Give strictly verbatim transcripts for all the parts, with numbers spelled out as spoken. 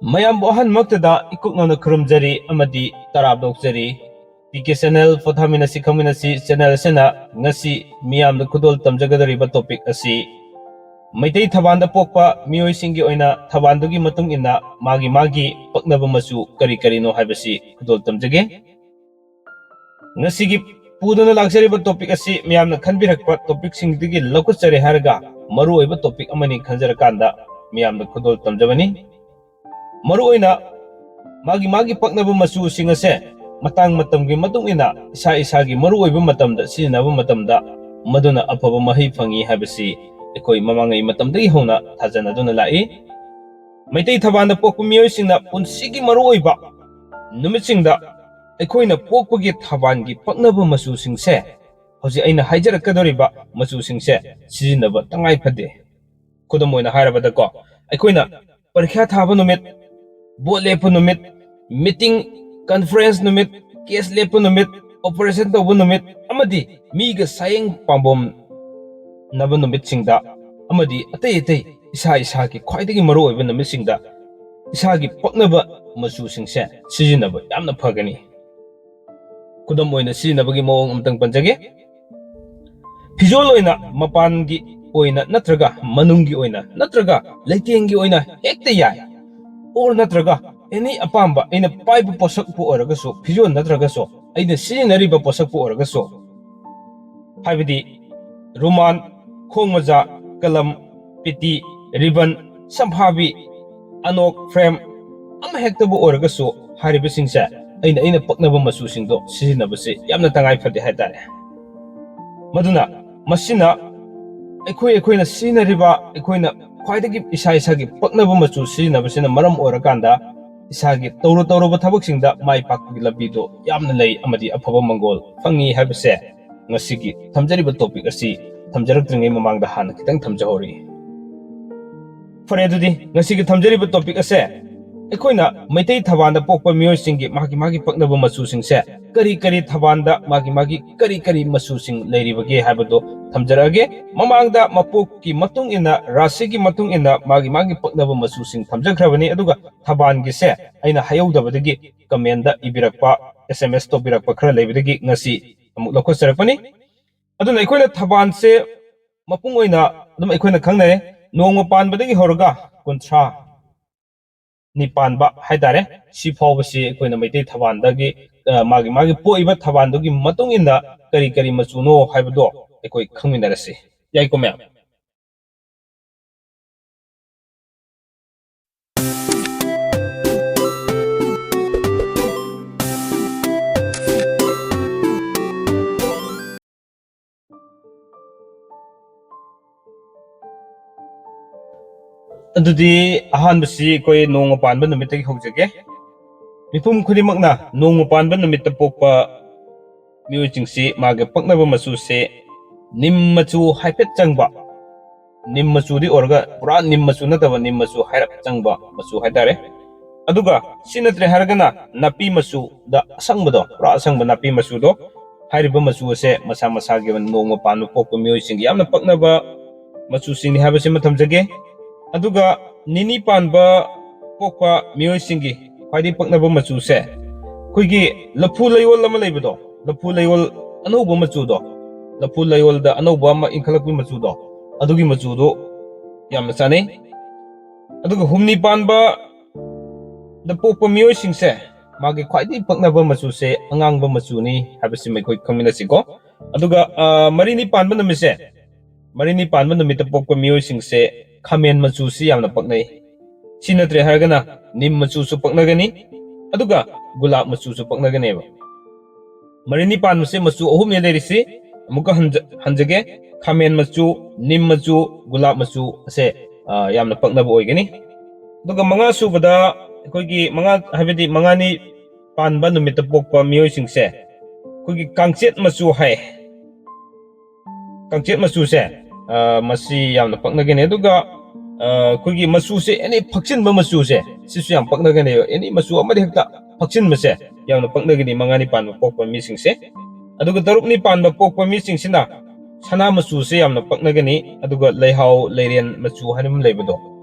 ꯃꯌꯥꯝꯕꯨ ꯑꯍꯥꯟꯕꯃꯛꯇꯗ ꯏꯀꯨꯛꯅꯧꯅ ꯈꯨꯔꯨꯝꯖꯔꯤ ꯑꯃꯗꯤ ꯇꯔꯥꯝꯅ ꯑꯣꯛꯆꯔꯤ꯫ ꯄꯤ ꯀꯦ Channel ꯄꯣꯊꯥꯃꯤꯟꯅꯁꯤ ꯈꯪꯃꯤꯟꯅꯁꯤ channel ꯑꯁꯤꯅ ꯉꯁꯤ ꯃꯤꯌꯥꯝꯗ ꯈꯨꯗꯣꯜ ꯇꯝꯖꯒꯗꯧꯔꯤꯕ topic ꯑꯁꯤ ꯃꯩꯇꯩ ꯊꯕꯥꯟꯗ ꯄꯣꯛꯄ ꯃꯤꯑꯣꯏꯁꯤꯡꯒꯤ ꯑꯣꯏꯅ ꯊꯕꯥꯟꯗꯨꯒꯤ ꯃꯇꯨꯡ ꯏꯟꯅ ꯃꯥꯒꯤ ꯃꯥꯒꯤ ꯄꯛꯅꯕ ꯃꯆꯨ ꯀꯔꯤ ꯀꯔꯤꯅꯣ ꯍꯥꯏꯕꯁꯤ ꯈꯨꯗꯣꯜ ꯇꯝꯖꯒꯦ꯫ ꯉꯁꯤꯒꯤ ꯄꯨꯗꯨꯅ ꯂꯥꯛꯆꯔꯤꯕ topic ꯑꯁꯤ ꯃꯤꯌꯥꯝꯅ ꯈꯟꯕꯤꯔꯛꯄ topicꯁꯤꯡꯗꯒꯤ ꯂꯧꯈꯠꯆꯔꯦ ꯍꯥꯏꯔꯒ ꯃꯔꯨꯑꯣꯏꯕ topic ꯑꯃꯅꯤ ꯈꯟꯖꯔꯀꯥꯟꯗ ꯃꯤꯌꯥꯝꯗ ꯈꯨꯗꯣꯜ ꯇꯝꯖꯕꯅꯤ꯫ ꯃꯔꯨꯑꯣꯏꯅ ꯃꯥꯒꯤ ꯃꯥꯒꯤ ꯄꯛꯅꯕ ꯃꯆꯨꯁꯤꯡ ꯑꯁꯦ ꯃꯇꯥꯡ ꯃꯇꯝꯒꯤ ꯃꯇꯨꯡ ꯏꯟꯅ ꯏꯁꯥ ꯏꯁꯥꯒꯤ ꯃꯔꯨꯑꯣꯏꯕ ꯃꯇꯝꯗ ꯁꯤꯖꯤꯟꯅꯕ ꯃꯇꯝꯗ ꯃꯗꯨꯅ ꯑꯐꯕ ꯃꯍꯩ ꯐꯪꯉꯤ ꯍꯥꯏꯕꯁꯤ ꯑꯩꯈꯣꯏ ꯃꯃꯥꯡꯉꯩ ꯃꯇꯝꯗꯒꯤ ꯍꯧꯅ ꯊꯥꯖꯅꯗꯨꯅ ꯂꯥꯛꯏ꯫ ꯃꯩꯇꯩ ꯊꯕꯥꯟꯗ ꯄꯣꯛꯄ ꯃꯤꯑꯣꯏꯁꯤꯡꯅ ꯄꯨꯟꯁꯤꯒꯤ ꯃꯔꯨꯑꯣꯏꯕ ꯅꯨꯃꯤꯠꯁꯤꯡꯗ ꯑꯩꯈꯣꯏꯅ ꯄꯣꯛꯄꯒꯤ ꯊꯕꯥꯟꯒꯤ ꯄꯛꯅꯕ ꯃꯆꯨꯁꯤꯡꯁꯦ, ꯍꯧꯖꯤꯛ ꯑꯩꯅ ꯍꯥꯏꯖꯔꯛꯀꯗꯧꯔꯤꯕ ꯃꯆꯨꯁꯤꯡꯁꯦ ꯁꯤꯖꯤꯟꯅꯕ ꯇꯉꯥꯏ ꯐꯗꯦ꯫ ꯈꯨꯗꯝ ꯑꯣꯏꯅ ꯍꯥꯏꯔꯕꯗꯀꯣ, ꯑꯩꯈꯣꯏꯅ ꯄꯔꯤꯈ꯭ꯌꯥ ꯊꯥꯕ ꯅꯨꯃꯤꯠ, ꯚꯣꯠ ꯂꯦꯞꯄ ꯅꯨꯃꯤꯠ, meeting, conference ꯅꯨꯃꯤꯠ, case ꯂꯦꯞꯄ ꯅꯨꯃꯤꯠ, operation ꯇꯧꯕ ꯅꯨꯃꯤꯠ, ꯑꯃꯗꯤ ꯃꯤꯒ ꯁꯥꯌꯦꯡ ꯄꯥꯝꯕꯣꯝꯅꯕ ꯅꯨꯃꯤꯠꯁꯤꯡꯗ, ꯑꯃꯗꯤ ꯑꯇꯩ ꯑꯇꯩ ꯏꯁꯥ ꯏꯁꯥꯒꯤ ꯈ꯭ꯋꯥꯏꯗꯒꯤ ꯃꯔꯨꯑꯣꯏꯕ ꯅꯨꯃꯤꯠꯁꯤꯡꯗ ꯏꯁꯥꯒꯤ ꯄꯛꯅꯕ ꯃꯆꯨꯁꯤꯡꯁꯦ ꯁꯤꯖꯤꯟꯅꯕ ꯌꯥꯝꯅ ꯐꯒꯅꯤ꯫ ꯈꯨꯗꯝ ꯑꯣꯏꯅ ꯁꯤꯖꯤꯟꯅꯕꯒꯤ ꯃꯑꯣꯡ ꯑꯃꯇꯪ ꯄꯟꯖꯒꯦ꯫ ꯐꯤꯖꯣꯜ ꯑꯣꯏꯅ ꯃꯄꯥꯟꯒꯤ ꯑꯣꯏꯅ ꯅꯠꯇ꯭ꯔꯒ ꯃꯅꯨꯡꯒꯤ ꯑꯣꯏꯅ ꯅꯠꯇ꯭ꯔꯒ ꯂꯩꯇꯦꯡꯒꯤ ꯑꯣꯏꯅ ꯍꯦꯛꯇ ꯌꯥꯏ꯫ Or ꯅꯠꯇ꯭ꯔꯒ any ꯑꯄꯥꯝꯕ ꯑꯩꯅ ꯄꯥꯏꯕ ꯄꯣꯠꯁꯛꯄꯨ ꯑꯣꯏꯔꯒꯁꯨ, ꯐꯤꯖꯣꯜ ꯅꯠꯇ꯭ꯔꯒꯁꯨ, ꯑꯩꯅ ꯁꯤꯖꯤꯟꯅꯔꯤꯕ ꯄꯣꯠꯁꯛꯄꯨ ꯑꯣꯏꯔꯒꯁꯨ, ꯍꯥꯏꯕꯗꯤ ꯔꯨꯃꯥꯟ, ꯈꯣꯡ ꯃꯣꯖꯥ, ꯀꯂꯝ, ꯄꯤꯇꯤ, ꯔꯤꯕꯟ, ꯁꯝꯐꯥꯕꯤ, ꯑꯅꯣꯛ, frame, ꯑꯃꯍꯦꯛꯇꯕꯨ ꯑꯣꯏꯔꯒꯁꯨ ꯍꯥꯏꯔꯤꯕꯁꯤꯡꯁꯦ ꯑꯩꯅ ꯑꯩꯅ ꯄꯛꯅꯕ ꯃꯆꯨꯁꯤꯡꯗꯣ ꯁꯤꯖꯤꯟꯅꯕꯁꯤ ꯌꯥꯝꯅ ꯇꯉꯥꯏ ꯐꯗꯦ ꯍꯥꯏꯇꯥꯔꯦ꯫ ꯃꯗꯨꯅ ꯃꯁꯤꯅ ꯑꯩꯈꯣꯏ ꯑꯩꯈꯣꯏꯅ ꯁꯤꯖꯤꯟꯅꯔꯤꯕ, ꯑꯩꯈꯣꯏꯅ ꯈ꯭ꯋꯥꯏꯗꯒꯤ ꯏꯁꯥ ꯏꯁꯥꯒꯤ ꯄꯛꯅꯕ ꯃꯆꯨ ꯁꯤꯖꯤꯟꯅꯕꯁꯤꯅ ꯃꯔꯝ ꯑꯣꯏꯔꯀꯥꯟꯗ ꯏꯁꯥꯒꯤ ꯇꯧꯔꯨ ꯇꯧꯔꯨꯕ ꯊꯕꯛꯁꯤꯡꯗ ꯃꯥꯏ ꯄꯥꯛꯄꯒꯤ ꯂꯝꯕꯤꯗꯣ ꯌꯥꯝꯅ ꯂꯩ ꯑꯃꯗꯤ ꯑꯐꯕ ꯃꯪꯒꯣꯜ ꯐꯪꯉꯤ ꯍꯥꯏꯕꯁꯦ ꯉꯁꯤꯒꯤ ꯊꯝꯖꯔꯤꯕ topic ꯑꯁꯤ ꯊꯝꯖꯔꯛꯇ꯭ꯔꯤꯉꯩ ꯃꯃꯥꯡꯗ ꯍꯥꯟꯅ ꯈꯤꯇꯪ ꯊꯝꯖꯍꯧꯔꯤ꯫ ꯐꯔꯦ, ꯑꯗꯨꯗꯤ ꯉꯁꯤꯒꯤ ꯊꯝꯖꯔꯤꯕ topic ꯑꯁꯦ ꯑꯩꯈꯣꯏꯅ ꯃꯩꯇꯩ ꯊꯕꯥꯟꯗ ꯄꯣꯛꯄ ꯃꯤꯑꯣꯏꯁꯤꯡꯒꯤ ꯃꯥꯒꯤ ꯃꯥꯒꯤ ꯄꯛꯅꯕ ꯃꯆꯨꯁꯤꯡꯁꯦ ꯀꯔꯤ ꯀꯔꯤ ꯊꯕꯥꯟꯗ ꯃꯥꯒꯤ ꯃꯥꯒꯤ ꯀꯔꯤ ꯀꯔꯤ ꯃꯆꯨꯁꯤꯡ ꯂꯩꯔꯤꯕꯒꯦ ꯍꯥꯏꯕꯗꯣ ꯊꯝꯖꯔꯛꯑꯒꯦ꯫ ꯃꯃꯥꯡꯗ ꯃꯄꯣꯛꯀꯤ ꯃꯇꯨꯡ ꯏꯟꯅ, ꯔꯥꯁꯤꯒꯤ ꯃꯇꯨꯡ ꯏꯟꯅ ꯃꯥꯒꯤ ꯃꯥꯒꯤ ꯄꯛꯅꯕ ꯃꯆꯨꯁꯤꯡ ꯊꯝꯖꯈ꯭ꯔꯕꯅꯤ꯫ ꯑꯗꯨꯒ ꯊꯕꯥꯟꯒꯤꯁꯦ ꯑꯩꯅ ꯍꯥꯏꯍꯧꯗꯕꯗꯒꯤ comment ꯏꯕꯤꯔꯛꯄ, S M S ꯇꯧꯕꯤꯔꯛꯄ ꯈꯔ ꯂꯩꯕꯗꯒꯤ ꯉꯁꯤ ꯑꯃꯨꯛ ꯂꯧꯈꯠꯆꯔꯛꯄꯅꯤ꯫ ꯑꯗꯨꯅ ꯑꯩꯈꯣꯏꯅ ꯊꯕꯥꯟꯁꯦ ꯃꯄꯨꯡ ꯑꯣꯏꯅ ꯑꯗꯨꯝ ꯑꯩꯈꯣꯏꯅ ꯈꯪꯅꯔꯦ, ꯅꯣꯡꯃ ꯄꯥꯟꯕꯗꯒꯤ ꯍꯧꯔꯒ ꯀꯨꯟꯊ꯭ꯔꯥ ꯅꯤ ꯄꯥꯟꯕ ꯍꯥꯏꯇꯥꯔꯦ꯫ ꯁꯤ ꯐꯥꯎꯕꯁꯤ ꯑꯩꯈꯣꯏꯅ ꯃꯩꯇꯩ ꯊꯕꯥꯟꯗꯒꯤ, ꯑ, ꯃꯥꯒꯤ ꯃꯥꯒꯤ ꯄꯣꯛꯏꯕ ꯊꯕꯥꯟꯗꯨꯒꯤ ꯃꯇꯨꯡ ꯏꯟꯅ ꯀꯔꯤ ꯀꯔꯤ ꯃꯆꯨꯅꯣ ꯍꯥꯏꯕꯗꯣ ꯑꯩꯈꯣꯏ ꯈꯪꯃꯤꯟꯅꯔꯁꯤ꯫ ꯌꯥꯏꯀꯣ ꯃꯌꯥꯝ? ꯑꯗꯨꯗꯤ ꯑꯍꯥꯟꯕꯁꯤ ꯑꯩꯈꯣꯏ ꯅꯣꯡꯃ ꯄꯥꯟꯕ ꯅꯨꯃꯤꯠꯇꯒꯤ ꯍꯧꯖꯒꯦ꯫ ꯃꯤꯄꯨꯝ ꯈꯨꯗꯤꯡꯃꯛꯅ ꯅꯣꯡꯃ ꯄꯥꯟꯕ ꯅꯨꯃꯤꯠꯇ ꯄꯣꯛꯄ ꯃꯤꯑꯣꯏꯁꯤꯡꯁꯤ ꯃꯥꯒꯤ ꯄꯛꯅꯕ ꯃꯆꯨꯁꯦ ꯅꯤꯝ ꯃꯆꯨ ꯍꯥꯏꯐꯦꯠ ꯆꯪꯕ, ꯅꯤꯝ ꯃꯆꯨꯗꯤ ꯑꯣꯏꯔꯒ ꯄꯨꯔꯥ ꯅꯤꯝ ꯃꯆꯨ ꯅꯠꯇꯕ, ꯅꯤꯝ ꯃꯆꯨ ꯍꯥꯏꯔꯞ ꯆꯪꯕ ꯃꯆꯨ ꯍꯥꯏꯇꯥꯔꯦ꯫ ꯑꯗꯨꯒ ꯁꯤ ꯅꯠꯇ꯭ꯔꯦ ꯍꯥꯏꯔꯒꯅ ꯅꯥꯄꯤ ꯃꯆꯨꯗ ꯑꯁꯪꯕꯗꯣ, ꯄꯨꯔꯥ ꯑꯁꯪꯕ ꯅꯥꯄꯤ ꯃꯆꯨꯗꯣ, ꯍꯥꯏꯔꯤꯕ ꯃꯆꯨ ꯑꯁꯦ ꯃꯁꯥ ꯃꯁꯥꯒꯤ ꯑꯣꯏꯅ ꯅꯣꯡꯃ ꯄꯥꯟꯕ ꯄꯣꯛꯄ ꯃꯤꯑꯣꯏꯁꯤꯡꯒꯤ ꯌꯥꯝꯅ ꯄꯛꯅꯕ ꯃꯆꯨꯁꯤꯡꯅꯤ ꯍꯥꯏꯕꯁꯤꯃ ꯊꯝꯖꯒꯦ꯫ ꯑꯗꯨꯒ ꯅꯤꯅꯤ ꯄꯥꯟꯕ ꯄꯣꯛꯄ ꯃꯤꯑꯣꯏꯁꯤꯡꯒꯤ ꯈ꯭ꯋꯥꯏꯗꯒꯤ ꯄꯛꯅꯕ ꯃꯆꯨꯁꯦ ꯑꯩꯈꯣꯏꯒꯤ ꯂꯐꯨ ꯂꯩꯌꯣꯜ ꯑꯃ ꯂꯩꯕꯗꯣ, ꯂꯐꯨ ꯂꯩꯌꯣꯜ ꯑꯅꯧꯕ ꯃꯆꯨꯗꯣ, ꯂꯐꯨ ꯂꯩꯌꯣꯜꯗ ꯑꯅꯧꯕ ꯑꯃ ꯏꯟꯈꯠꯂꯛꯄꯒꯤ ꯃꯆꯨꯗꯣ, ꯑꯗꯨꯒꯤ ꯃꯆꯨꯗꯣ ꯌꯥꯝꯅ ꯆꯥꯅꯩ꯫ ꯑꯗꯨꯒ ꯍꯨꯝꯅꯤ ꯄꯥꯟꯕ ꯗ ꯄꯣꯛꯄ ꯃꯤꯑꯣꯏꯁꯤꯡꯁꯦ ꯃꯥꯒꯤ ꯈ꯭ꯋꯥꯏꯗꯒꯤ ꯄꯛꯅꯕ ꯃꯆꯨꯁꯦ ꯑꯉꯥꯡꯕ ꯃꯆꯨꯅꯤ ꯍꯥꯏꯕꯁꯤꯃ ꯑꯩꯈꯣꯏ ꯈꯪꯃꯤꯟꯅꯁꯤꯀꯣ꯫ ꯑꯗꯨꯒ, ꯑ, ꯃꯔꯤꯅꯤ ꯄꯥꯟꯕ ꯅꯨꯃꯤꯠꯁꯦ, ꯃꯔꯤꯅꯤ ꯄꯥꯟꯕ ꯅꯨꯃꯤꯠꯇ ꯄꯣꯛꯄ ꯃꯤꯑꯣꯏꯁꯤꯡꯁꯦ ꯈꯥꯃꯦꯟ ꯃꯆꯨꯁꯤ ꯌꯥꯝꯅ ꯄꯛꯅꯩ꯫ ꯁꯤ ꯅꯠꯇ꯭ꯔꯦ ꯍꯥꯏꯔꯒꯅ ꯅꯤꯝ ꯃꯆꯨꯁꯨ ꯄꯛꯅꯒꯅꯤ, ꯑꯗꯨꯒ ꯒꯨꯂꯥꯞ ꯃꯆꯨꯁꯨ ꯄꯛꯅꯒꯅꯦꯕ꯫ ꯃꯔꯤꯅꯤ ꯄꯥꯟꯕꯁꯦ ꯃꯆꯨ ꯑꯍꯨꯝꯅꯦ ꯂꯩꯔꯤꯁꯤ꯫ ꯑꯃꯨꯛꯀ ꯍꯟꯖ-, ꯍꯟꯖꯒꯦ꯫ ꯈꯥꯃꯦꯟ ꯃꯆꯨ, ꯅꯤꯝ ꯃꯆꯨ, ꯒꯨꯂꯥꯞ ꯃꯆꯨ ꯑꯁꯦ, ꯑ, ꯌꯥꯝꯅ ꯄꯛꯅꯕ ꯑꯣꯏꯒꯅꯤ꯫ ꯑꯗꯨꯒ ꯃꯉꯥ ꯁꯨꯕꯗ ꯑꯩꯈꯣꯏꯒꯤ ꯃꯉꯥ, ꯍꯥꯏꯕꯗꯤ ꯃꯉꯥꯅꯤ ꯄꯥꯟꯕ ꯅꯨꯃꯤꯠꯇ ꯄꯣꯛꯄ ꯃꯤꯑꯣꯏꯁꯤꯡꯁꯦ ꯑꯩꯈꯣꯏꯒꯤ ꯀꯥꯡꯆꯦꯠ ꯃꯆꯨ ꯍꯥꯏ꯫ ꯀꯥꯡꯆꯦꯠ ꯃꯆꯨꯁꯦ, ꯑ, ꯃꯁꯤ ꯌꯥꯝꯅ ꯄꯛꯅꯒꯅꯤ꯫ ꯑꯗꯨꯒ ꯑꯩꯈꯣꯏꯒꯤ ꯃꯆꯨꯁꯦ ꯑꯦꯅꯤ ꯐꯛꯆꯤꯟꯕ ꯃꯆꯨꯁꯦ, ꯁꯤꯁꯨ ꯌꯥꯝ ꯄꯛꯅꯒꯅꯦꯕ꯫ ꯑꯦꯅꯤ ꯃꯆꯨ ꯑꯃꯗ ꯍꯦꯛꯇ ꯐꯛꯆꯤꯟꯕꯁꯦ ꯌꯥꯝꯅ ꯄꯛꯅꯒꯅꯤ ꯃꯉꯥꯅꯤ ꯄꯥꯟꯕ ꯄꯣꯛꯄ ꯃꯤꯁꯤꯡꯁꯦ꯫ ꯑꯗꯨꯒ ꯇꯔꯨꯛꯅꯤ ꯄꯥꯟꯕ ꯄꯣꯛꯄ ꯃꯤꯁꯤꯡꯁꯤꯅ ꯁꯅꯥ ꯃꯆꯨꯁꯦ ꯌꯥꯝꯅ ꯄꯛꯅꯒꯅꯤ꯫ ꯑꯗꯨꯒ ꯂꯩꯍꯥꯎ ꯂꯩꯔꯦꯟ ꯃꯆꯨ ꯍꯥꯏꯅ ꯑꯃ ꯂꯩꯕꯗꯣ,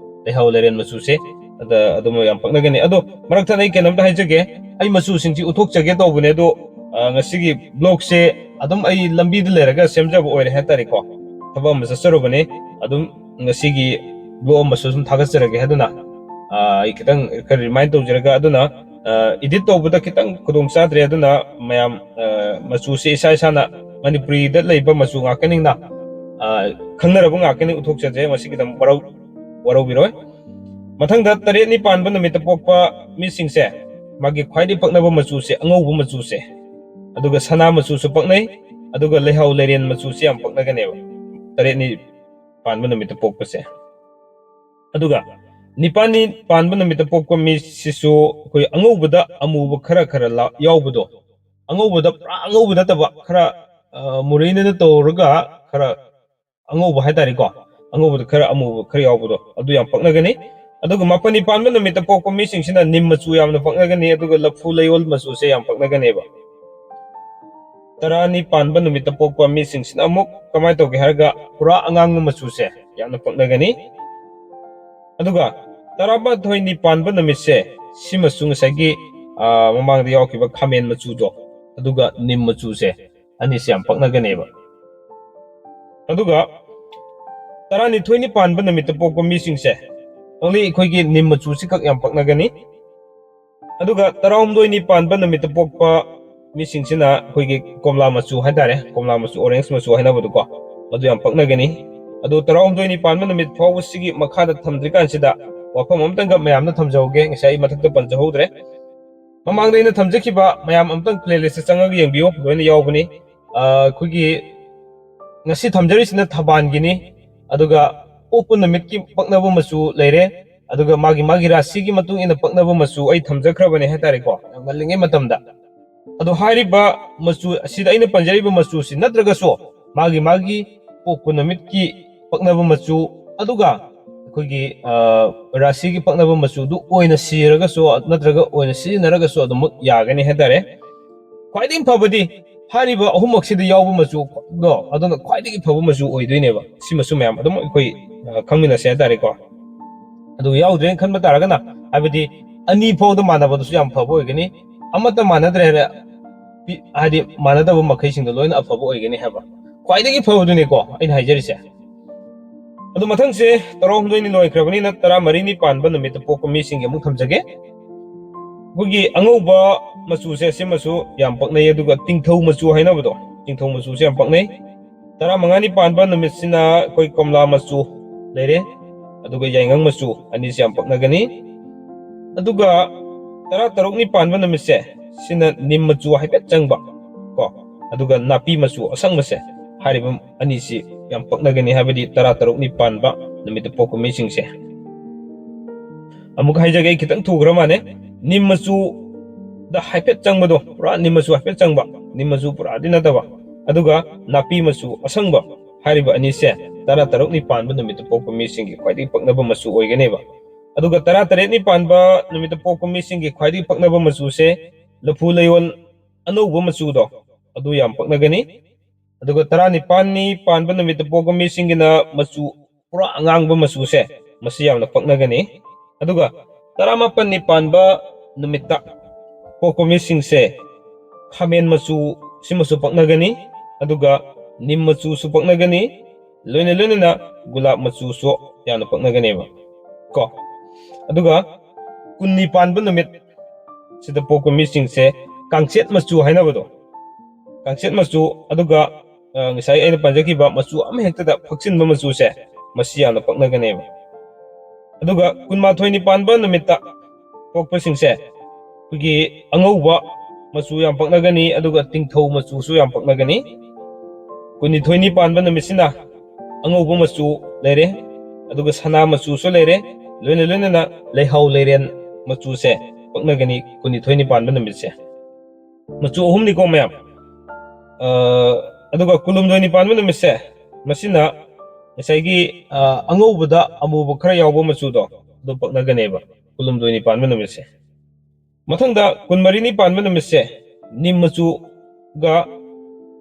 ꯂꯩꯍꯥꯎ ꯂꯩꯔꯦꯟ ꯃꯆꯨꯁꯦ, ꯑꯗ ꯑꯗꯨꯝ ꯌꯥꯝ ꯄꯛꯅꯒꯅꯤ꯫ ꯑꯗꯣ ꯃꯔꯛ ꯊꯠꯅ ꯑꯩ ꯀꯩꯅꯣꯝꯇ ꯍꯥꯏꯖꯒꯦ꯫ ꯑꯩ ꯃꯆꯨꯁꯤꯡꯁꯤ ꯎꯠꯊꯣꯛꯆꯒꯦ ꯇꯧꯕꯅꯦ, ꯑꯗꯣ ꯉꯁꯤꯒꯤ ꯕ꯭ꯂꯣꯛꯁꯦ ꯑꯗꯨꯝ ꯑꯩ ꯂꯝꯕꯤꯗ ꯂꯩꯔꯒ ꯁꯦꯝꯖꯕ ꯑꯣꯏꯔꯦ ꯍꯥꯏꯇꯥꯔꯦꯀꯣ꯫ ꯊꯕꯛ ꯑꯃ ꯆꯠꯆꯔꯨꯕꯅꯦ, ꯑꯗꯨꯝ ꯉꯁꯤꯒꯤ ꯕ꯭ꯂꯣꯛ ꯑꯃꯁꯨ ꯁꯨꯝ ꯊꯥꯒꯠꯆꯔꯒꯦ ꯍꯥꯏꯗꯨꯅ, ꯑꯩ ꯈꯤꯇꯪ ꯈꯔ ꯔꯤꯃꯥꯏꯟ ꯇꯧꯖꯔꯒ, ꯑꯗꯨꯅ ꯏꯗꯤꯠ ꯇꯧꯕꯗ ꯈꯤꯇꯪ ꯈꯨꯗꯣꯡ ꯆꯥꯗ꯭ꯔꯦ꯫ ꯑꯗꯨꯅ ꯃꯌꯥꯝ, ꯃꯆꯨꯁꯦ ꯏꯁꯥ ꯏꯁꯥꯅ ꯃꯅꯤꯄꯨꯔꯤꯗ ꯂꯩꯕ ꯃꯆꯨ ꯉꯥꯛꯇꯅꯤꯅ, ꯈꯪꯅꯔꯕ ꯉꯥꯛꯇꯅꯤ, ꯎꯠꯊꯣꯛꯆꯗ꯭ꯔꯦ꯫ ꯃꯁꯤꯒꯤꯗꯃꯛ ꯋꯥꯔꯧ-, ꯋꯥꯔꯧꯕꯤꯔꯣꯏ꯫ ꯃꯊꯪꯗ ꯇꯔꯦꯠꯅꯤ ꯄꯥꯟꯕ ꯅꯨꯃꯤꯠꯇ ꯄꯣꯛꯄ ꯃꯤꯁꯤꯡꯁꯦ ꯃꯥꯒꯤ ꯈ꯭ꯋꯥꯏꯗꯒꯤ ꯄꯛꯅꯕ ꯃꯆꯨꯁꯦ ꯑꯉꯧꯕ ꯃꯆꯨꯁꯦ, ꯑꯗꯨꯒ ꯁꯅꯥ ꯃꯆꯨꯁꯨ ꯄꯛꯅꯩ, ꯑꯗꯨꯒ ꯂꯩꯍꯥꯎ ꯂꯩꯔꯦꯟ ꯃꯆꯨꯁꯦ ꯌꯥꯝ ꯄꯛꯅꯒꯅꯦꯕ ꯇꯔꯦꯠꯅꯤ ꯄꯥꯟꯕ ꯅꯨꯃꯤꯠꯇ ꯄꯣꯛꯄꯁꯦ꯫ ꯑꯗꯨꯒ ꯅꯤꯄꯥꯜꯅꯤ ꯄꯥꯟꯕ ꯅꯨꯃꯤꯠꯇ ꯄꯣꯛꯄ ꯃꯤꯁꯤꯁꯨ ꯑꯩꯈꯣꯏ ꯑꯉꯧꯕꯗ ꯑꯃꯨꯕ ꯈꯔ ꯈꯔ ꯂꯥ-, ꯌꯥꯎꯕꯗꯣ, ꯑꯉꯧꯕꯗ ꯄꯨꯔꯥ ꯑꯉꯧꯕ ꯅꯠꯇꯕ, ꯈꯔ, ꯑ, ꯃꯨꯔꯩꯅꯅ ꯇꯧꯔꯒ ꯈꯔ ꯑꯉꯧꯕ ꯍꯥꯏꯇꯥꯔꯦꯀꯣ, ꯑꯉꯧꯕꯗ ꯈꯔ ꯑꯃꯨꯕ ꯈꯔ ꯌꯥꯎꯕꯗꯣ, ꯑꯗꯨ ꯌꯥꯝ ꯄꯛꯅꯒꯅꯤ꯫ ꯑꯗꯨꯒ ꯃꯥꯄꯜꯅꯤ ꯄꯥꯟꯕ ꯅꯨꯃꯤꯠꯇ ꯄꯣꯛꯄ ꯃꯤꯁꯤꯡꯁꯤꯅ ꯅꯤꯝ ꯃꯆꯨ ꯌꯥꯝꯅ ꯄꯛꯅꯒꯅꯤ, ꯑꯗꯨꯒ ꯂꯐꯨ ꯂꯩꯌꯣꯜ ꯃꯆꯨꯁꯦ ꯌꯥꯝ ꯄꯛꯅꯒꯅꯦꯕ꯫ ꯇꯔꯥꯅꯤ ꯄꯥꯟꯕ ꯅꯨꯃꯤꯠꯇ ꯄꯣꯛꯄ ꯃꯤꯁꯤꯡꯁꯤꯅ ꯑꯃꯨꯛ ꯀꯃꯥꯏꯅ ꯇꯧꯒꯦ ꯍꯥꯏꯔꯒ ꯄꯨꯔꯥ ꯑꯉꯥꯡꯕ ꯃꯆꯨꯁꯦ ꯌꯥꯝꯅ ꯄꯛꯅꯒꯅꯤ꯫ ꯑꯗꯨꯒ ꯇꯔꯥꯃꯥꯊꯣꯏꯅꯤ ꯄꯥꯟꯕ ꯅꯨꯃꯤꯠꯁꯦ, ꯁꯤꯃꯁꯨ ꯉꯁꯥꯏꯒꯤ, ꯑ, ꯃꯃꯥꯡꯗ ꯌꯥꯎꯈꯤꯕ ꯈꯥꯃꯦꯟ ꯃꯆꯨꯗꯣ, ꯑꯗꯨꯒ ꯅꯤꯝ ꯃꯆꯨꯁꯦ, ꯑꯅꯤꯁꯦ ꯌꯥꯝ ꯄꯛꯅꯒꯅꯦꯕ꯫ ꯑꯗꯨꯒ ꯇꯔꯥꯅꯤꯊꯣꯏꯅꯤ ꯄꯥꯟꯕ ꯅꯨꯃꯤꯠꯇ ꯄꯣꯛꯄ ꯃꯤꯁꯤꯡꯁꯦ, only ꯑꯩꯈꯣꯏꯒꯤ ꯅꯤꯝ ꯃꯆꯨꯁꯤꯈꯛ ꯌꯥꯝ ꯄꯛꯅꯒꯅꯤ꯫ ꯑꯗꯨꯒ ꯇꯔꯥꯍꯨꯝꯗꯣꯏꯅꯤ ꯄꯥꯟꯕ ꯅꯨꯃꯤꯠꯇ ꯄꯣꯛꯄ ꯃꯤꯁꯤꯡꯁꯤꯅ ꯑꯩꯈꯣꯏꯒꯤ ꯀꯣꯝꯂꯥ ꯃꯆꯨ ꯍꯥꯏꯇꯥꯔꯦ, ꯀꯣꯝꯂꯥ ꯃꯆꯨ, orange ꯃꯆꯨ ꯍꯥꯏꯅꯕꯗꯣꯀꯣ, ꯃꯗꯨ ꯌꯥꯝ ꯄꯛꯅꯒꯅꯤ꯫ ꯑꯗꯨ ꯇꯔꯥꯍꯨꯝꯗꯣꯏꯅꯤ ꯄꯥꯟꯕ ꯅꯨꯃꯤꯠ ꯐꯥꯎꯕꯁꯤꯒꯤ ꯃꯈꯥꯗ ꯊꯝꯗ꯭ꯔꯤꯀꯥꯟꯁꯤꯗ ꯋꯥꯐꯝ ꯑꯃꯇꯪꯒ ꯃꯌꯥꯝꯗ ꯊꯝꯖꯍꯧꯒꯦ, ꯉꯁꯥꯏ ꯑꯩ ꯃꯊꯛꯇ ꯄꯟꯖꯍꯧꯗ꯭ꯔꯦ꯫ ꯃꯃꯥꯡꯗ ꯑꯩꯅ ꯊꯝꯖꯈꯤꯕ ꯃꯌꯥꯝ ꯑꯝꯇꯪ playlist ꯆꯪꯉꯒ ꯌꯦꯡꯕꯤꯌꯨ, ꯂꯣꯏꯅ ꯌꯥꯎꯕꯅꯤ꯫ ꯑ, ꯑꯩꯈꯣꯏꯒꯤ ꯉꯁꯤ ꯊꯝꯖꯔꯤꯁꯤꯅ ꯊꯕꯥꯟꯒꯤꯅꯤ, ꯑꯗꯨꯒ ꯄꯣꯛꯄ ꯅꯨꯃꯤꯠꯀꯤ ꯄꯛꯅꯕ ꯃꯆꯨ ꯂꯩꯔꯦ, ꯑꯗꯨꯒ ꯃꯥꯒꯤ, ꯃꯥꯒꯤ ꯔꯥꯁꯤꯒꯤ ꯃꯇꯨꯡ ꯏꯟꯅ ꯄꯛꯅꯕ ꯃꯆꯨ ꯑꯩ ꯊꯝꯖꯈ꯭ꯔꯕꯅꯦ ꯍꯥꯏꯇꯥꯔꯦꯀꯣ, ꯌꯥꯝ ꯉꯜꯂꯤꯉꯩ ꯃꯇꯝꯗ꯫ ꯑꯗꯣ ꯍꯥꯏꯔꯤꯕ ꯃꯆꯨ ꯑꯁꯤꯗ ꯑꯩꯅ ꯄꯟꯖꯔꯤꯕ ꯃꯆꯨꯁꯤ ꯅꯠꯇ꯭ꯔꯒꯁꯨ ꯃꯥꯒꯤ, ꯃꯥꯒꯤ ꯄꯣꯛꯄ ꯅꯨꯃꯤꯠꯀꯤ ꯄꯛꯅꯕ ꯃꯆꯨ, ꯑꯗꯨꯒ ꯑꯩꯈꯣꯏꯒꯤ ꯔꯥꯁꯤꯒꯤ ꯄꯛꯅꯕ ꯃꯆꯨꯗꯨ ꯑꯣꯏꯅ ꯁꯤꯔꯒꯁꯨ ꯅꯠꯇ꯭ꯔꯒ ꯑꯣꯏꯅ ꯁꯤꯖꯤꯟꯅꯔꯒꯁꯨ ꯑꯗꯨꯃꯛ ꯌꯥꯒꯅꯤ ꯍꯥꯏꯇꯥꯔꯦ꯫ ꯈ꯭ꯋꯥꯏꯗꯒꯤ ꯐꯕꯗꯤ ꯍꯥꯏꯔꯤꯕ ꯑꯍꯨꯝꯃꯛꯁꯤꯗ ꯌꯥꯎꯕ ꯃꯆꯨꯗꯣ ꯑꯗꯨꯅ ꯈ꯭ꯋꯥꯏꯗꯒꯤ ꯐꯕ ꯃꯆꯨ ꯑꯣꯏꯗꯣꯏꯅꯦꯕ꯫ ꯁꯤꯃꯁꯨ ꯃꯌꯥꯝ ꯑꯗꯨꯝ ꯑꯩꯈꯣꯏ ꯈꯪꯃꯤꯟꯅꯁꯦ ꯍꯥꯏꯇꯥꯔꯦꯀꯣ꯫ ꯑꯗꯨ ꯌꯥꯎꯗ꯭ꯔꯦꯅ ꯈꯟꯕ ꯇꯥꯔꯒꯅ, ꯍꯥꯏꯕꯗꯤ ꯑꯅꯤ ꯐꯥꯎꯗ ꯃꯥꯟꯅꯕꯗꯨꯁꯨ ꯌꯥꯝ ꯐꯕ ꯑꯣꯏꯒꯅꯤ꯫ ꯑꯃꯠꯇ ꯃꯥꯟꯅꯗ꯭ꯔꯦ ꯍꯥꯏꯔꯦ, ꯍꯥꯏꯗꯤ ꯃꯥꯟꯅꯗꯕ ꯃꯈꯩꯁꯤꯡꯗꯣ ꯂꯣꯏꯅ ꯑꯐꯕ ꯑꯣꯏꯒꯅꯤ ꯍꯥꯏꯕ꯫ ꯈ꯭ꯋꯥꯏꯗꯒꯤ ꯐꯕꯗꯨꯅꯤꯀꯣ ꯑꯩꯅ ꯍꯥꯏꯖꯔꯤꯁꯦ꯫ ꯑꯗꯨ ꯃꯊꯪꯁꯦ ꯇꯔꯥꯍꯨꯝꯗꯣꯏꯅꯤ ꯂꯣꯏꯈ꯭ꯔꯕꯅꯤꯅ ꯇꯔꯥꯃꯔꯤꯅꯤ ꯄꯥꯟꯕ ꯅꯨꯃꯤꯠꯇ ꯄꯣꯛꯄ ꯃꯤꯁꯤꯡꯒꯤ ꯑꯃꯨꯛ ꯊꯝꯖꯒꯦ꯫ ꯑꯩꯈꯣꯏꯒꯤ ꯑꯉꯧꯕ ꯃꯆꯨꯁꯦ ꯁꯤꯃꯁꯨ ꯌꯥꯝ ꯄꯛꯅꯩ, ꯑꯗꯨꯒ ꯇꯤꯡꯊꯧ ꯃꯆꯨ ꯍꯥꯏꯅꯕꯗꯣ, ꯇꯤꯡꯊꯧ ꯃꯆꯨꯁꯦ ꯌꯥꯝ ꯄꯛꯅꯩ꯫ ꯇꯔꯥꯃꯉꯥꯅꯤ ꯄꯥꯟꯕ ꯅꯨꯃꯤꯠꯁꯤꯅ ꯑꯩꯈꯣꯏ ꯀꯣꯝꯂꯥ ꯃꯆꯨ ꯂꯩꯔꯦ, ꯑꯗꯨꯒ ꯌꯥꯏꯉꯪ ꯃꯆꯨ ꯑꯅꯤꯁꯦ ꯌꯥꯝ ꯄꯛꯅꯒꯅꯤ꯫ ꯑꯗꯨꯒ ꯇꯔꯥꯇꯔꯨꯛꯅꯤ ꯄꯥꯟꯕ ꯅꯨꯃꯤꯠꯁꯦ, ꯁꯤꯅ ꯅꯤꯝ ꯃꯆꯨ ꯍꯥꯏꯐꯦꯠ ꯆꯪꯕ ꯀꯣ, ꯑꯗꯨꯒ ꯅꯥꯄꯤ ꯃꯆꯨ ꯑꯁꯪꯕꯁꯦ, ꯍꯥꯏꯔꯤꯕ ꯑꯅꯤꯁꯤ ꯌꯥꯝ ꯄꯛꯅꯒꯅꯤ, ꯍꯥꯏꯕꯗꯤ ꯇꯔꯥꯇꯔꯨꯛꯅꯤ ꯄꯥꯟꯕ ꯅꯨꯃꯤꯠꯇ ꯄꯣꯛꯄ ꯃꯤꯁꯤꯡꯁꯦ꯫ ꯑꯃꯨꯛ ꯍꯥꯏꯖꯒꯦ, ꯑꯩ ꯈꯤꯇꯪ ꯊꯨꯈ꯭ꯔ ꯃꯥꯜꯂꯦ꯫ ꯅꯤꯝ ꯃꯆꯨꯗ ꯍꯥꯏꯐꯦꯠ ꯆꯪꯕꯗꯣ, ꯄꯨꯔꯥ ꯅꯤꯝ ꯃꯆꯨ ꯍꯥꯏꯐꯦꯠ ꯆꯪꯕ, ꯅꯤꯝ ꯃꯆꯨ ꯄꯨꯔꯥꯗꯤ ꯅꯠꯇꯕ, ꯑꯗꯨꯒ ꯅꯥꯄꯤ ꯃꯆꯨ ꯑꯁꯪꯕ, ꯍꯥꯏꯔꯤꯕ ꯑꯅꯤꯁꯦ ꯇꯔꯥꯇꯔꯨꯛꯅꯤ ꯄꯥꯟꯕ ꯅꯨꯃꯤꯠꯇ ꯄꯣꯛꯄ ꯃꯤꯁꯤꯡꯒꯤ ꯈ꯭ꯋꯥꯏꯗꯒꯤ ꯄꯛꯅꯕ ꯃꯆꯨ ꯑꯣꯏꯒꯅꯦꯕ꯫ ꯑꯗꯨꯒ ꯇꯔꯥꯇꯔꯦꯠꯅꯤ ꯄꯥꯟꯕ ꯅꯨꯃꯤꯠꯇ ꯄꯣꯛꯄ ꯃꯤꯁꯤꯡꯒꯤ ꯈ꯭ꯋꯥꯏꯗꯒꯤ ꯄꯛꯅꯕ ꯃꯆꯨꯁꯦ ꯂꯐꯨ ꯂꯩꯌꯣꯟ ꯑꯅꯧꯕ ꯃꯆꯨꯗꯣ, ꯑꯗꯨ ꯌꯥꯝ ꯄꯛꯅꯒꯅꯤ꯫ ꯑꯗꯨꯒ ꯇꯔꯥꯅꯤꯄꯥꯟꯅꯤ ꯄꯥꯟꯕ ꯅꯨꯃꯤꯠꯇ ꯄꯣꯛꯄ ꯃꯤꯁꯤꯡꯒꯤꯅ ꯃꯆꯨ ꯄꯨꯔꯥ ꯑꯉꯥꯡꯕ ꯃꯆꯨꯁꯦ, ꯃꯁꯤ ꯌꯥꯝꯅ ꯄꯛꯅꯒꯅꯤ꯫ ꯑꯗꯨꯒ ꯇꯔꯥꯃꯥꯄꯟꯅꯤ ꯄꯥꯟꯕ ꯅꯨꯃꯤꯠꯇ ꯄꯣꯛꯄ ꯃꯤꯁꯤꯡꯁꯦ ꯈꯥꯃꯦꯟ ꯃꯆꯨ ꯁꯤꯃꯁꯨ ꯄꯛꯅꯒꯅꯤ, ꯑꯗꯨꯒ ꯅꯤꯝ ꯃꯆꯨꯁꯨ ꯄꯛꯅꯒꯅꯤ, ꯂꯣꯏꯅ ꯂꯣꯏꯅꯅ ꯒꯨꯂꯥꯞ ꯃꯆꯨꯁꯨ ꯌꯥꯝꯅ ꯄꯛꯅꯒꯅꯦꯕ ꯀꯣ꯫ ꯑꯗꯨꯒ ꯀꯨꯟꯅꯤ ꯄꯥꯟꯕ ꯅꯨꯃꯤꯠ ꯁꯤꯗ ꯄꯣꯛꯄ ꯃꯤꯁꯤꯡꯁꯦ ꯀꯥꯡꯆꯦꯠ ꯃꯆꯨ ꯍꯥꯏꯅꯕꯗꯣ, ꯀꯥꯡꯆꯦꯠ ꯃꯆꯨ, ꯑꯗꯨꯒ ꯉꯁꯥꯏ ꯑꯩꯅ ꯄꯟꯖꯈꯤꯕ ꯃꯆꯨ ꯑꯃꯍꯦꯛꯇꯗ ꯐꯛꯆꯤꯟꯕ ꯃꯆꯨꯁꯦ, ꯃꯁꯤ ꯌꯥꯝꯅ ꯄꯛꯅꯒꯅꯦꯕ꯫ ꯑꯗꯨꯒ ꯀꯨꯟꯃꯥꯊꯣꯏꯅꯤ ꯄꯥꯟꯕ ꯅꯨꯃꯤꯠꯇ ꯄꯣꯛꯄꯁꯤꯡꯁꯦ ꯑꯩꯈꯣꯏꯒꯤ ꯑꯉꯧꯕ ꯃꯆꯨ ꯌꯥꯝ ꯄꯛꯅꯒꯅꯤ, ꯑꯗꯨꯒ ꯇꯤꯡꯊꯧ ꯃꯆꯨꯁꯨ ꯌꯥꯝ ꯄꯛꯅꯒꯅꯤ꯫ ꯀꯨꯟꯅꯤꯊꯣꯏꯅꯤ ꯄꯥꯟꯕ ꯅꯨꯃꯤꯠꯁꯤꯅ ꯑꯉꯧꯕ ꯃꯆꯨ ꯂꯩꯔꯦ, ꯑꯗꯨꯒ ꯁꯅꯥ ꯃꯆꯨꯁꯨ ꯂꯩꯔꯦ, ꯂꯣꯏꯅ ꯂꯣꯏꯅꯅ ꯂꯩꯍꯥꯎ ꯂꯩꯔꯦꯟ ꯃꯆꯨꯁꯦ ꯄꯛꯅꯒꯅꯤ ꯀꯨꯟꯅꯤꯊꯣꯏꯅꯤ ꯄꯥꯟꯕ ꯅꯨꯃꯤꯠꯁꯦ꯫ ꯃꯆꯨ ꯑꯍꯨꯝꯅꯤꯀꯣ ꯃꯌꯥꯝ꯫ ꯑꯗꯨꯒ ꯀꯨꯟꯍꯨꯝꯗꯣꯏꯅꯤ ꯄꯥꯟꯕ ꯅꯨꯃꯤꯠꯁꯦ, ꯃꯁꯤꯅ ꯉꯁꯥꯏꯒꯤ ꯑ, ꯑꯉꯧꯕꯗ ꯑꯃꯨꯕ ꯈꯔ ꯌꯥꯎꯕ ꯃꯆꯨꯗꯣ, ꯑꯗꯨ ꯄꯛꯅꯒꯅꯦꯕ ꯀꯨꯟꯍꯨꯝꯗꯣꯏꯅꯤ ꯄꯥꯟꯕ ꯅꯨꯃꯤꯠꯁꯦ꯫ ꯃꯊꯪꯗ ꯀꯨꯟꯃꯔꯤꯅꯤ ꯄꯥꯟꯕ ꯅꯨꯃꯤꯠꯁꯦ ꯅꯤꯝ ꯃꯆꯨꯒ,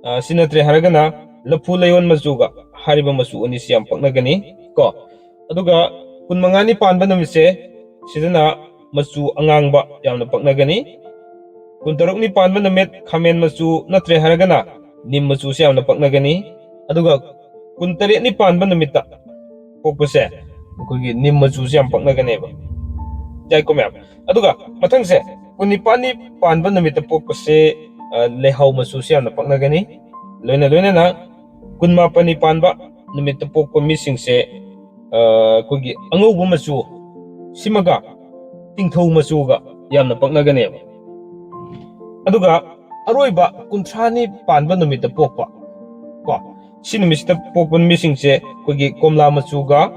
ꯑ, ꯁꯤ ꯅꯠꯇ꯭ꯔꯦ ꯍꯥꯏꯔꯒꯅ ꯂꯐꯨ ꯂꯩꯌꯣꯟ ꯃꯆꯨꯒ, ꯍꯥꯏꯔꯤꯕ ꯃꯆꯨ ꯑꯅꯤꯁꯤ ꯌꯥꯝ ꯄꯛꯅꯒꯅꯤ ꯀꯣ꯫ ꯑꯗꯨꯒ ꯀꯨꯟꯃꯉꯥꯅꯤ ꯄꯥꯟꯕ ꯅꯨꯃꯤꯠꯁꯦ ꯁꯤꯗꯅ ꯃꯆꯨ ꯑꯉꯥꯡꯕ ꯌꯥꯝꯅ ꯄꯛꯅꯒꯅꯤ꯫ ꯀꯨꯟꯇꯔꯨꯛꯅꯤ ꯄꯥꯟꯕ ꯅꯨꯃꯤꯠ ꯈꯥꯃꯦꯟ ꯃꯆꯨ ꯅꯠꯇ꯭ꯔꯦ ꯍꯥꯏꯔꯒꯅ ꯅꯤꯝ ꯃꯆꯨꯁꯦ ꯌꯥꯝꯅ ꯄꯛꯅꯒꯅꯤ꯫ ꯑꯗꯨꯒ ꯀꯨꯟꯇꯔꯦꯠꯅꯤ ꯄꯥꯟꯕ ꯅꯨꯃꯤꯠꯇ ꯄꯣꯛꯄꯁꯦ ꯑꯩꯈꯣꯏꯒꯤ ꯅꯤꯝ ꯃꯆꯨꯁꯦ ꯌꯥꯝ ꯄꯛꯅꯒꯅꯦꯕ꯫ ꯌꯥꯏꯀꯣ ꯃꯌꯥꯝ? ꯑꯗꯨꯒ ꯃꯊꯪꯁꯦ ꯀꯨꯟꯅꯤꯄꯥꯟꯅꯤ ꯄꯥꯟꯕ ꯅꯨꯃꯤꯠꯇ ꯄꯣꯛꯄꯁꯦ, ꯑ, ꯂꯩꯍꯥꯎ ꯃꯆꯨꯁꯦ ꯌꯥꯝꯅ ꯄꯛꯅꯒꯅꯤ꯫ ꯂꯣꯏꯅ ꯂꯣꯏꯅꯅ ꯀꯨꯟꯃꯥꯄꯟꯅꯤ ꯄꯥꯟꯕ ꯅꯨꯃꯤꯠꯇ ꯄꯣꯛꯄ ꯃꯤꯁꯤꯡꯁꯦ, ꯑ, ꯑꯩꯈꯣꯏꯒꯤ ꯑꯉꯧꯕ ꯃꯆꯨ ꯁꯤꯃꯒ ꯇꯤꯡꯊꯧ ꯃꯆꯨꯒ ꯌꯥꯝꯅ ꯄꯛꯅꯒꯅꯦꯕ꯫ ꯑꯗꯨꯒ ꯑꯔꯣꯏꯕ ꯀꯨꯟꯊ꯭ꯔꯥꯅꯤ ꯄꯥꯟꯕ ꯅꯨꯃꯤꯠꯇ ꯄꯣꯛꯄ ꯀꯣ, ꯁꯤ ꯅꯨꯃꯤꯠꯁꯤꯗ ꯄꯣꯛꯄ ꯃꯤꯁꯤꯡꯁꯦ ꯑꯩꯈꯣꯏꯒꯤ ꯀꯣꯝꯂꯥ ꯃꯆꯨꯒ,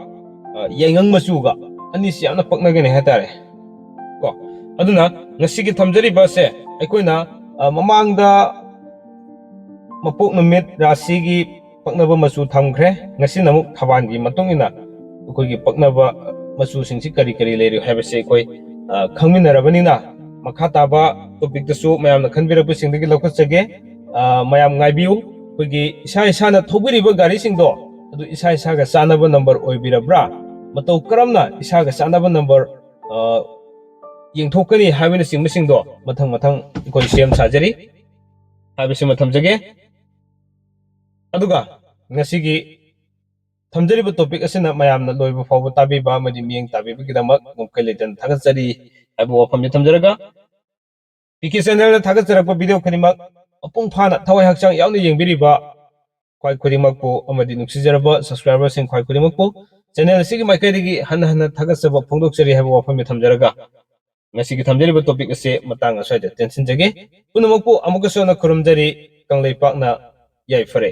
ꯑ, ꯌꯥꯏꯉꯪ ꯃꯆꯨꯒ ꯑꯅꯤꯁꯤ ꯌꯥꯝꯅ ꯄꯛꯅꯒꯅꯤ ꯍꯥꯏꯇꯥꯔꯦ ꯀꯣ꯫ ꯑꯗꯨꯅ ꯉꯁꯤꯒꯤ ꯊꯝꯖꯔꯤꯕ ꯑꯁꯦ ꯑꯩꯈꯣꯏꯅ, ꯑ, ꯃꯃꯥꯡꯗ ꯃꯄꯣꯛ ꯅꯨꯃꯤꯠ ꯔꯥꯁꯤꯒꯤ ꯄꯛꯅꯕ ꯃꯆꯨ ꯊꯝꯈ꯭ꯔꯦ꯫ ꯉꯁꯤꯅ ꯑꯃꯨꯛ ꯊꯕꯥꯜꯒꯤ ꯃꯇꯨꯡ ꯏꯟꯅ ꯑꯩꯈꯣꯏꯒꯤ ꯄꯛꯅꯕ ꯃꯆꯨꯁꯤꯡꯁꯤ ꯀꯔꯤ ꯀꯔꯤ ꯂꯩꯔꯤ ꯍꯥꯏꯕꯁꯤ ꯑꯩꯈꯣꯏ, ꯑ, ꯈꯪꯃꯤꯟꯅꯔꯕꯅꯤꯅ, ꯃꯈꯥ ꯇꯥꯕ ꯇꯣꯄꯤꯛꯇꯁꯨ ꯃꯌꯥꯝꯅ ꯈꯟꯕꯤꯔꯛꯄꯁꯤꯡꯗꯒꯤ ꯂꯧꯈꯠꯆꯒꯦ꯫ ꯑ, ꯃꯌꯥꯝ ꯉꯥꯏꯕꯤꯌꯨ꯫ ꯑꯩꯈꯣꯏꯒꯤ ꯏꯁꯥ ꯏꯁꯥꯅ ꯊꯧꯕꯤꯔꯤꯕ ꯒꯥꯔꯤꯁꯤꯡꯗꯣ ꯑꯗꯨ ꯏꯁꯥ ꯏꯁꯥꯒ ꯆꯥꯟꯅꯕ ꯅꯝꯕꯔ ꯑꯣꯏꯕꯤꯔꯕ꯭ꯔꯥ, ꯃꯇꯧ ꯀꯔꯝꯅ ꯏꯁꯥꯒ ꯆꯥꯟꯅꯕ ꯅꯝꯕꯔ, ꯑ, ꯌꯦꯡꯊꯣꯛꯀꯅꯤ ꯍꯥꯏꯕꯅꯆꯤꯡꯕꯁꯤꯡꯗꯣ ꯃꯊꯪ ꯃꯊꯪ ꯑꯩꯈꯣꯏ ꯁꯦꯝ ꯁꯥꯖꯔꯤ ꯍꯥꯏꯕꯁꯤꯃ ꯊꯝꯖꯒꯦ꯫ ꯑꯗꯨꯒ ꯉꯁꯤꯒꯤ ꯊꯝꯖꯔꯤꯕ ꯇꯣꯄꯤꯛ ꯑꯁꯤꯅ ꯃꯌꯥꯝꯅ ꯂꯣꯏꯕ ꯐꯥꯎꯕ ꯇꯥꯕꯤꯕ ꯑꯃꯗꯤ ꯃꯤꯠꯌꯦꯡ ꯇꯥꯕꯤꯕꯒꯤꯗꯃꯛ ꯉꯝꯈꯩ ꯂꯩꯇꯅ ꯊꯥꯒꯠꯆꯔꯤ ꯍꯥꯏꯕ ꯋꯥꯐꯝꯁꯤ ꯊꯝꯖꯔꯒ, ꯄꯤ ꯀꯦ ꯆꯦꯅꯦꯜꯗ ꯊꯥꯒꯠꯆꯔꯛꯄ ꯚꯤꯗꯤꯑꯣ ꯈꯨꯗꯤꯡꯃꯛ ꯃꯄꯨꯡ ꯐꯥꯅ ꯊꯋꯥꯏ ꯍꯛꯆꯥꯡ ꯌꯥꯎꯅ ꯌꯦꯡꯕꯤꯔꯤꯕ ꯈ꯭ꯋꯥꯏ ꯈꯨꯗꯤꯡꯃꯛꯄꯨ ꯑꯃꯗꯤ ꯅꯨꯡꯁꯤꯖꯔꯕ ꯁꯕꯁꯀ꯭ꯔꯥꯏꯕꯔꯁꯤꯡ ꯈ꯭ꯋꯥꯏ ꯈꯨꯗꯤꯡꯃꯛꯄꯨ ꯆꯦꯅꯦꯜ ꯑꯁꯤꯒꯤ ꯃꯥꯏꯀꯩꯗꯒꯤ ꯍꯟꯅ ꯍꯟꯅ ꯊꯥꯒꯠꯆꯕ ꯐꯣꯡꯗꯣꯛꯆꯔꯤ ꯍꯥꯏꯕ ꯋꯥꯐꯝꯁꯤ ꯊꯝꯖꯔꯒ, ꯉꯁꯤꯒꯤ ꯊꯝꯖꯔꯤꯕ ꯇꯣꯄꯤꯛ ꯑꯁꯤ ꯃꯇꯥꯡ ꯑꯁ꯭ꯋꯥꯏꯗ ꯇꯦꯟꯁꯤꯟꯖꯒꯦ꯫ ꯄꯨꯝꯅꯃꯛꯄꯨ ꯑꯃꯨꯛꯀꯁꯨ ꯍꯟꯅ ꯈꯨꯔꯨꯝꯖꯔꯤ꯫ ꯀꯪꯂꯩꯄꯥꯛꯅ ꯌꯥꯏꯐꯔꯦ꯫